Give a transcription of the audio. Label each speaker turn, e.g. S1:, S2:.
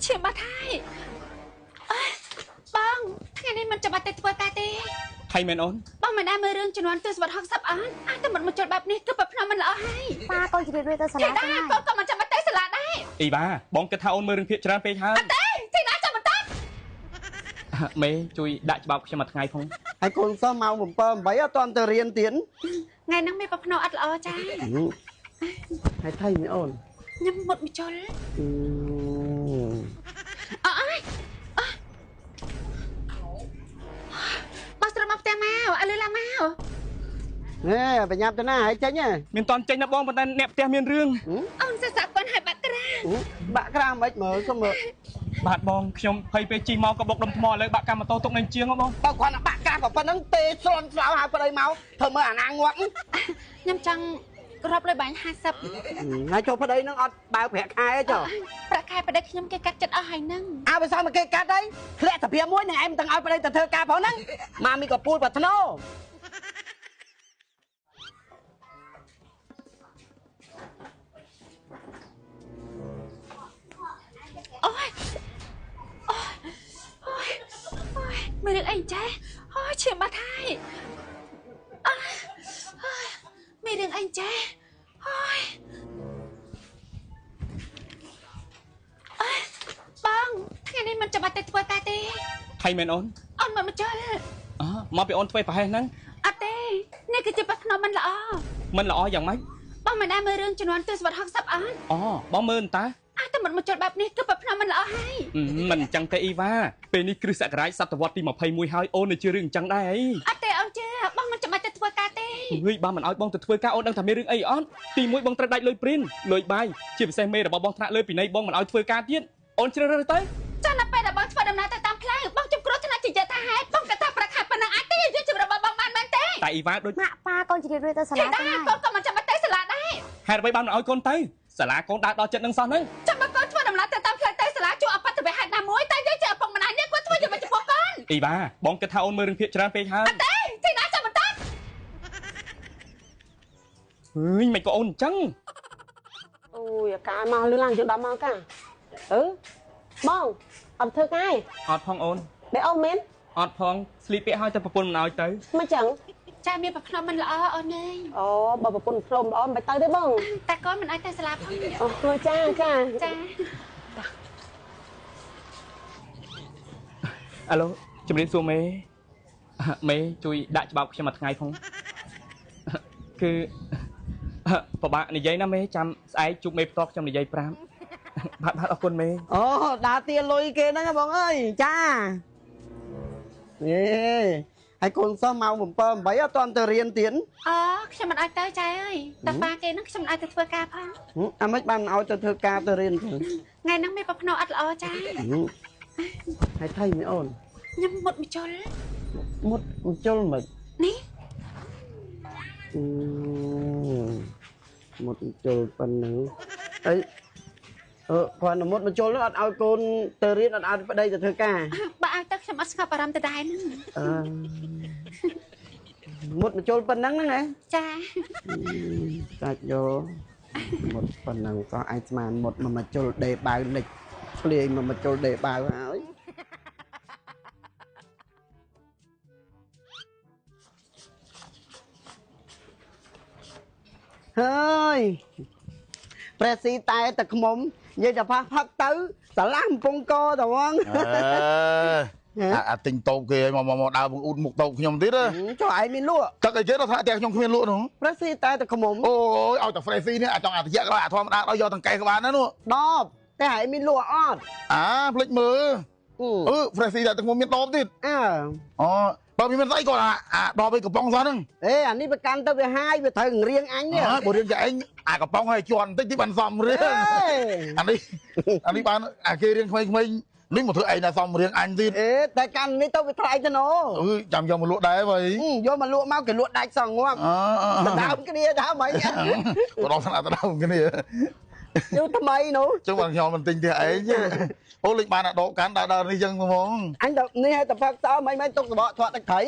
S1: ឈាមបាត់ហើយបងថ្ងៃនេះមិនចាំបាច់ទៅធ្វើការទេ
S2: ថៃមែនអូន
S1: បងមិនដែលមើលរឿងជំនាន់ទសវត្ស60អត់អាចតែមិនមកជុលបែបនេះគឺប្រភ្នំមិនល្អហើយ
S3: ប៉ាកូនជម្រាបទៅសាលា
S1: ដែរកូនក៏មិនចាំបាច់ទៅសាលាដែរ
S2: អីបាបងគិតថាអូនមើលរឿងភាគច្រើនពេកហើយ
S1: អត់ទេទីណាចាំបន្ត
S2: មេជួយដាក់ច្បាប់ខ្ញុំមួយថ្ងៃផង
S4: ហើយកូនសិស្សម៉ោង7 8អត់ទាន់ទៅរៀនទៀត
S1: ថ្ងៃហ្នឹងមានប្រភ្នំអត់ល្អចា
S4: ហើយថៃមីអូន
S1: ញ៉ាំមុតមួយជុលអើយបោះស្រមមកផ្ទះមកឲ្យលឺឡើងមក
S4: ហេបញ្ញាប់ទៅណាហើយចេញហ៎
S2: មានតន់ចេញណាបងប៉ុន្តែអ្នកផ្ទះមានរឿង
S1: អូនសរសើរកូនឲ្យបាក់ក្រា
S4: បាក់ក្រាមិនមើលសុំមើល
S2: បាទបងខ្ញុំភ័យពេលជិះមកក៏បុកដុំថ្មឥឡូវបាក់កាម៉ូតូទុកនៅជាងហ៎បង
S4: បើគ្រាន់តែបាក់ក្រាប៉ុណ្្នឹងទេស្លន់ស្លោហើយប្តីមកធ្វើមើលអាណាងាប់
S1: ខ្ញុំចង់រាប់លុយបាញ់50
S4: ហើយចូលប្តីនឹងអត់បើប្រាក់ខែចុះ
S1: ប្រាក់ខែប្តីខ្ញុំគេកាត់ចិត្តអស់ហើយហ្នឹង
S4: អើបើសិនមកគេកាត់ហើយធ្លាក់សភាមួយនឹងឯងមិនទាំងឲ្យប្តីទៅធ្វើការផងហ្នឹងម៉ាមីក៏ពូលបាធ្នោ
S1: អូយអូយអូយអូយមានរឿងអីចេះអូយឈាមបាត់ហើយអើមានរឿងអីចេះអូយបងថ្ងៃនេះមិនចាំបាច់ទៅធ្វើការទេ
S2: ថៃមែនអូន
S1: អូនមកជុល
S2: អើមកពីអូនធ្វើប្រហែសហ្នឹង
S1: អត់ទេនេះគឺជាប្រភ្នំមិនល្អ
S2: មិនល្អយ៉ាងម៉េច
S1: បងមិនដែលមើលរឿងជំនាន់ទសវត្ស60អត់
S2: អូបងមើលតើ
S1: អត់តែមិនមកជុលបែបនេះគឺប្រភ្នំមិនល្អហើយ
S2: មិនអញ្ចឹងទេអ៊ីវ៉ាពេលនេះគ្រិស្តសករាជសតវត្សទី21ហើយអូននៅជឿរឿងអញ្ចឹងដែរអី
S1: អត់ទេអូនជឿបងមិនចាំបាច់ទៅធ្វើការទេ
S2: ហឺយបើមិនឲ្យបងទៅធ្វើការអូនដឹងថាមានរឿងអីអត់ទី1បងត្រូវដាច់លុយព្រីនលុយបាយជាពិសេសមេរបស់បងថ្នាក់លើពីនៃបងមិនឲ្យធ្វើការទៀតអូនជ្រើសរើសទៅ
S1: ចានៅពេលដែលបងធ្វើដំណើរទៅតាមផ្លូវបងជួបគ្រោះថ្នាក់ជាយថាហេតុបងគិតថាប្រាក់ខែប៉ុណ្ណឹងអាចទេយកជម្រើសបងបានមែនទេ
S2: តែអ៊ីវ៉ាដូច
S3: ម៉ាក់ប៉ាកូនជម្រាបទៅសាលាដែរ
S1: កូនក៏មិនចាំបាច់ទៅសាលាដែរ
S2: ហេតុអ្វីបានមិនឲ្យកូនទៅសាលាកូនដើរដល់ចិត្តនឹងសោះហ្នឹង
S1: ចាំបើកូនធ្វើដំណើរទៅតាមផ្លូវទៅសាលាជួបអបិទហេតុណាមួយតែយើងជាឪពុកម្ដាយនេះគាត់ធ្វើយ៉ាងម៉េចចំពោះកូន
S2: អ៊ីវ៉ាបងគិតថាអូនមើលរឿងភាគច្រើនពេកហើយ
S1: អត់ទេទីណាចាំបន្ត
S2: ហឺយមិនក៏អូនអញ្ចឹង
S5: អូយអាកាមកលឿនឡើងជាង10ម៉ោងកាអឺបងអត់ធ្វើការ
S2: អត់ផងអូន
S5: បែអូនមែន
S2: អត់ផងស្លៀកពាក់ឲ្យតែប្រពន្ធមិនឲ្យទៅ
S5: មិនចឹង
S1: ចាមានប្រភ្នំមិនល្អអូនអើយ
S5: អូបើប្រពន្ធភ្នំល្អមិនទៅទេបង
S1: តែកូនមិនឲ្យទៅសាលាផង
S5: អូចាចា
S1: ចា
S2: អាឡូជំរាបសួរមេមេជួយដាក់ច្បាប់ខ្ញុំមួយថ្ងៃផងគឺពិបាកនិយាយណាមេចាំស្អែកជួបមេផ្ទាល់ខ្ញុំនិយាយប្រាប់បាទបាទអរគុណមេ
S4: អូដើរទាលុយគេហ្នឹងបងអើយចាអេហើយកូនសិស្សម៉ោង7 8អត់ទាន់ទៅរៀនទៀត
S1: អូខ្ញុំមិនឲ្យទៅចែអើយតែប៉ាគេហ្នឹងខ្ញុំមិនឲ្យទៅធ្វើការផង
S4: អាម៉េចបានឲ្យទៅធ្វើការទៅរៀនទៅ
S1: ថ្ងៃហ្នឹងមានប្រភ្នំអត់ល្អចា
S4: ហើយថៃមីអូន
S1: ញ៉ាំមុតមួយជុល
S4: មុតមួយជុលមិន
S1: នេះ
S4: មុតមួយជុលប៉ុណ្ណឹងអីអឺគ្រាន់តែមុតមួយជុលនោះអត់ឲ្យកូនទៅរៀនអត់ឲ្យប្តីទៅធ្វើការ
S1: បើឲ្យទៅខ្ញុំអត់ស្ងប់អារម្មណ៍ទៅដែរហ្នឹង
S4: អឺមុតមួយជុលប៉ុណ្ណឹងហ្នឹងហ៎
S1: ចា
S4: សាច់យកមុតប៉ុណ្ណឹងក៏ឯងស្មានមុតមួយជុលដេបាវនិចឆ្លាយមួយជុលដេបាវហើយហើយព្រះស៊ីតែតខ្មុំនិយាយតែផឹកទៅសាឡាកំពង់កតវង
S6: អាទិញតូបគេមកមកដើរបង្អួតមុខតូបខ្ញុំទៀត
S4: ចុះឯងមានលក់
S6: ទឹកអីគេដល់ថាផ្ទះខ្ញុំគ្មានលក់នោះ
S4: ព្រះស៊ីតែតខ្មុំ
S6: អូយឲ្យតែ fresh នេះអាចចង់អាតិចក៏អាធម្មតាដល់យកតង្កេះក៏បានដែរនោះ
S4: ដបតែឯងមានលក់អត់
S6: អាភ្លេចមើលអឺ fresh តែតខ្មុំមានដបទៀត
S4: អើ
S6: អូបើមានស្អីក៏អាដបឯកំប៉ុងសោះហ្នឹង
S4: អេអានេះប្រកាន់ទៅវាហាយវាត្រូវរៀងអញនេះ
S6: បើរៀងចាឯងអាកំប៉ុងឲ្យជន់បន្តិចទីបានសំរៀងអានេះបានអាគេរៀងក្មេងៗនេះមកធ្វើឯងណាសំរៀងអញទៀត
S4: អេតែកាន់នេះទៅវាថ្លៃទៅណូ
S6: អឺចាំយកមកលក់ដែរបើ
S4: យកមកលក់មកគេលក់ដាច់សងងាប់ដដើមគ្នាដើមអី
S6: ក៏ដល់ថ្នាក់ដដើមគ្នា
S4: យូរថ្មីនោះ
S6: ចឹងបានខ្ញុំមិនទិញទេឯងអូលេចបានអាដកកាន់ដើរនេះចឹងហ្មង
S4: អញទៅនេះឲ្យតែផឹកសោមិនមិនទុកសបកធាក់ទឹកត្រី